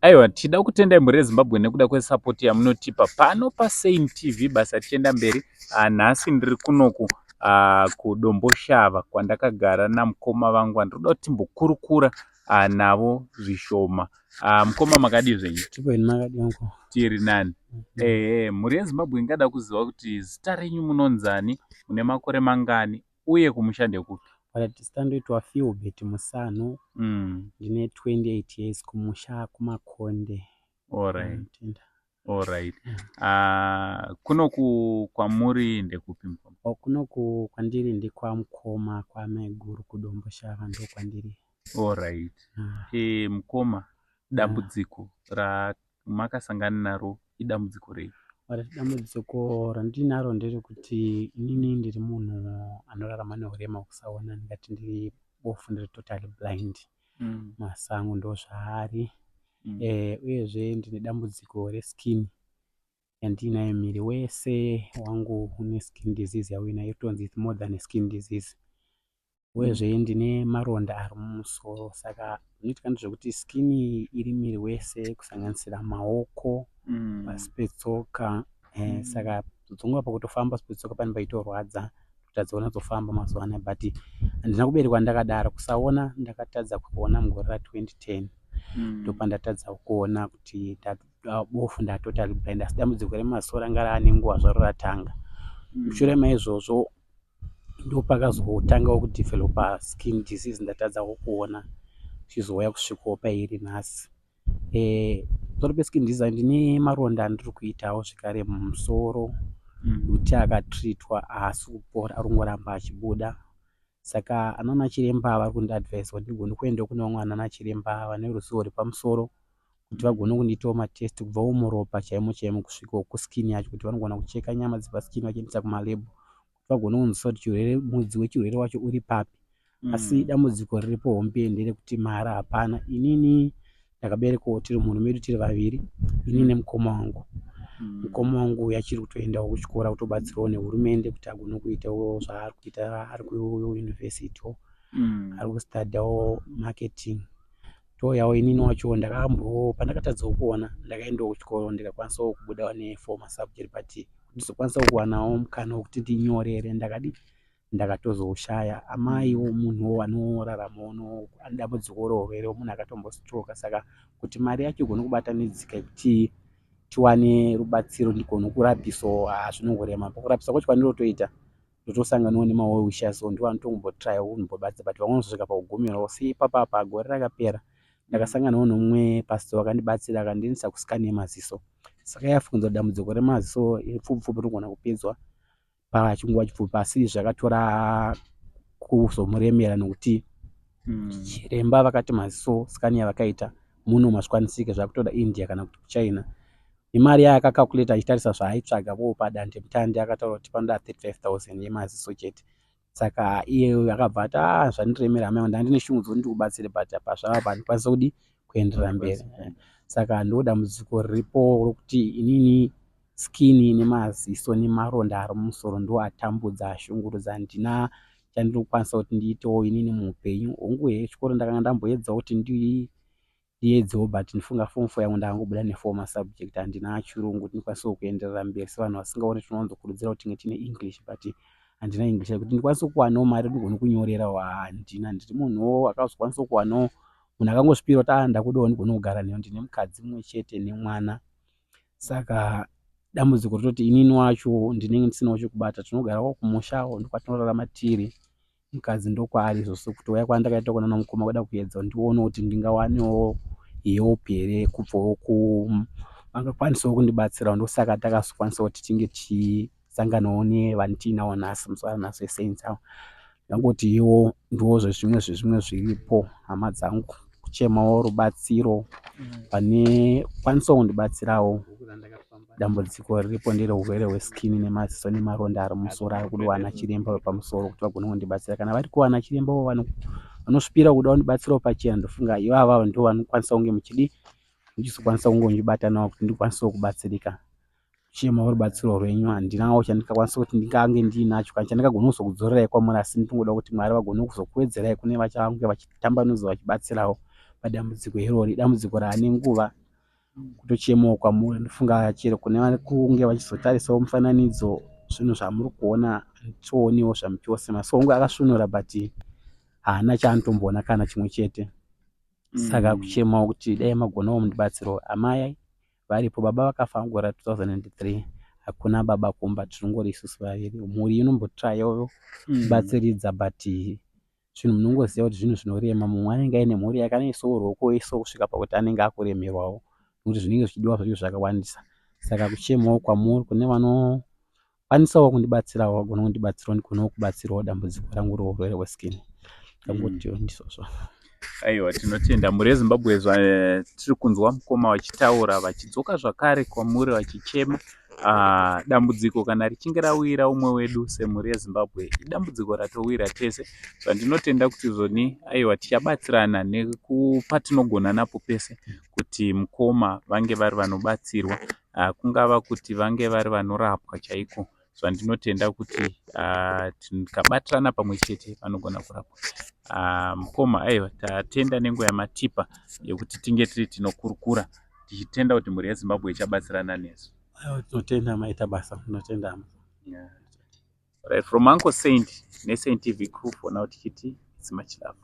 Aiwa, tida kutendai mhuri yeZimbabwe nekuda kwesapoti yamunotipa pano paSaint TV. Basa tichienda mberi. Nhasi ndiri kunoku kuDomboshava kwandakagara namukoma vangu vandinoda kuti timbokurukura navo zvishoma. Mukoma, makadii zvenyu? Tiri nani. Ehe, mhuri yeZimbabwe ingada kuziva kuti zita renyu munonzani, mune makore mangani uye kumusha ndekupi? Alright, zita ndoitwa Philbert Musanhu. Ndine 28 years, kumusha kuMakonde. Alright. Alright. Kunoku kwamuri ndekupi, mukoma? Oh, kunoku kwandiri ndekwaMukoma, kwaMaiguru, kuDomboshava ndokwandiri. Alright. Mukoma, dambudziko ramakasangana naro idambudziko rei? Alright, dambudziko randinaro nderekuti inini ndiri munhu anorarama neurema hwekusaona, ndingati ndiri bofu, ndiri totally blind. Masango ndozvaari. Uyezve ndine dambudziko reskin yandinayo, muviri wese wangu une skin disease yauinayo, inotonzi it's more than a skin disease. Uyezve ndine maronda ari mumusoro, saka zvinoitika ndezvekuti skin iri muviri wese, kusanganisira maoko, pasi petsoka. Saka dzongova pakutofamba pasi petsoka panenge paitorwadza, kutadza kunyatsofamba mazuva anaya, but handina kuberekwa ndakadaro. Kusaona, ndakatadza kuona mugore ra2010, ndopandatadza kuona kuti bofu, ndatotally blind, asi dambudziko remaziso ranga raane nguva zvaro ratanga. Mushure maizvozvo ndopakazotangawo kudhivhelopa skin disease, ndatadzawo kuona, ichizouya kusvikawo pairi nhasi. Pamusoro peskin disease, ndine maronda andiri kuitawo zvekare mumusoro ekuti akatreatwa haasi kupora, ari kungoramba achibuda. Saka anana chiremba vari kundiadvaisa kuti ndigone kuendawo kune vamwe anana chiremba vane ruzivo rwepamusoro kuti vagone kundiitawo matest kubvawo muropa chaimo chaimo kusvikawo kuskin yacho, kuti vanogona kucheka nyama dzepaskin vachiendesa kumalab kuti vagone kunzwisisa kuti chirwere, mudzi wechirwere wacho uri papi. Asi dambudziko riripo hombe nderekuti mari hapana. Inini ndakaberekwawo tiri mumhuri medu tiri vaviri, ini nemukoma wangu. Mukoma wangu uyu achiri kutoendawo kuchikoro, kutobatsirwawo nehurumende kuti agone kuitawo zvaari kuita, ari kuyunivhesiti, ari kustadhawo marketing. Touyawo inini wacho ndakambo pandakatadzawo kuona, ndakaendawo kuchikoro, ndikakwanisawo kubudawo nefour masubject, but ndizokwanisawo kuwanawo mukana wekuti ndinyorere ndakadi ndakatozoshaya. Amaiwo munhuwo anoraramawo nedambudziko rehurwere, munhu akatombostroka, saka kuti mari yacho igone kubatanidzika yekuti tiwane rubatsiro, ndigone kurapisawo, zvinongorema. Pakurapisa kwacho kwandinotoita, ndotosanganawo nemawell wishers, ndivo vanotombotryawo kumbobatsira, but vamwe vanozosvika pakugumirwawo. Seipapa apa gore rakapera ndakasanganawo nomumwe pastor, akandibatsira, akandiendesa kuscan yemaziso. Saka yafunza kuti dambudziko remaziso ipfupi pfupi rinogona kupedzwa pachinguva chipfupi, asi zvakatora kuzomuremera nokuti chiremba vakati maziso scan yavakaita muno mazvikwanisike, zvakutoda India kana kuti kuChina. Nemari yaakacalculata achitarisa zvaaitsvaga vo padande mutande, akataura kuti panoda 35 000 yemaziso chete. Saka iye akabva ati, "A, zvandiremera hama yangu, ndanga ndine shungu dzekuti ndikubatsire, but apa zvava handikwanisi kudi kuenderera mberi." Saka ndo dambudziko riripo rokuti inini skin nemaziso nemaronda ari mumusoro ndo atambudza, ashungurudza. Handina chandiri kukwanisa kuti ndiitewo inini muupenyu. Hongu he, chikoro ndakanga ndamboedzawo kuti ndiedzewo, but ndifunga form four yangu ndakangobuda nefour masubject, handina Chirungu kuti ndikwanisewo kuenderera mberi. Sevanhu vasingaoni, tinowanzokurudzira kuti tinge tine English, but handina English yekuti ndikwanise kuwanawo mari ndigone kunyorerawo, handina. Ndiri munhuwo akazokwanisawo kuwanawo munhu akangozvipira kuti a ndakudawo ndigone kugara newe. Ndine mukadzi mumwe chete nemwana, saka dambudziko ritoti inini wacho ndinenge ndisinawo chekubata. Tinogarawo kumushawo, ndokwatinorarama tiri, mukadzi ndokwaari izvozvo. Kutouya kwandakaita kunana mukoma kuda kuedza ndione kuti ndingawanewo help here kubvawo ku vangakwanisawo kundibatsirawo. Ndosaka takazokwanisa kuti tinge tichisanganawo nevandinawo nhasi, muzuva ranhasi, vesaints avo. Ndangoti iwo ndo zvezvimwe zvezvimwe zviripo, hama dzangu, kuchemawo rubatsiro pane kwanisawo kundibatsirawo. Dambudziko riripo nderehurwere hweskin nemaziso nemaronda ari mumusoro, ari kudiwa ana chiremba vepamusoro kuti vagone kundibatsira. Kana vari kuwana chiremba vanosvipira kuda kundibatsirawo pachena, ndofunga ivava ndo vanokwanisa kunge muchidi muchizokwanisa kunge muchibatanawo kuti ndikwanisewo kubatsirika. Kuchemawo rubatsiro rwenyu, handinawo chandingakwanisa kuti ndingange ndiinacho kana chandingagona kuzokudzorerai kwamuri, asi ndinongoda kuti Mwari vagone kuzokuwedzerai kune vachange vachitambanudza vachibatsirawo padambudziko irori, dambudziko raane nguva. Kutochemawo kwamuri, ndofunga chero kune vari kunge vachizotarisawo mufananidzo, zvinhu zvamuri kuona handitooniwo zvamuchose. Maso angu akasvinura, but haana chaanotomboona kana chimwe chete. Saka kuchemawo kuti dai magonawo mundibatsirawo. Amai varipo, baba vakafa mugore ra2003. Hakuna baba kumba, tinongori isusu vaviri. Mhuri inombotrayawo kubatsiridza, but zvinhu munongoziva kuti zvinhu zvinorema. Mumwe anenge aine mhuri yake, anoisawo ruoko, oisawo kusvika pakuti anenge akuremerwawo, nekuti zvinenge zvichidiwa zvacho zvakawandisa. Saka kuchemawo kwamuri, kune vanokwanisawo kundibatsirawo, vagona kundibatsirawo, ndigonawo kubatsirawo dambudziko rangu reurwere hweskin. Kangoti ndizvozvo. Aiwa, tinotenda, mhuri yeZimbabwe. Tiri kunzwa mukoma vachitaura, vachidzoka zvakare kwamuri vachichema. Dambudziko kana richinge rawira umwe wedu semhuri yeZimbabwe, idambudziko ratowira tese. Zvandinotenda kuti zvoni, aiwa, tichabatsirana nekupatinogona napo pese kuti mukoma vange vari vanobatsirwa, kungava kuti vange vari vanorapwa chaiko. Zvandinotenda kuti tikabatirana pamwe chete vanogona kurapwa. Mukoma, aiwa, tatenda nenguva yamatipa yekuti tinge tiri tinokurukura, tichitenda kuti mhuri yeZimbabwe ichabatsirana nesu. Aiwa, tinotenda, maita basa, tinotenda. Yeah. Right, from Uncle Saint neSaint TV crew, for now tichiti it's much love.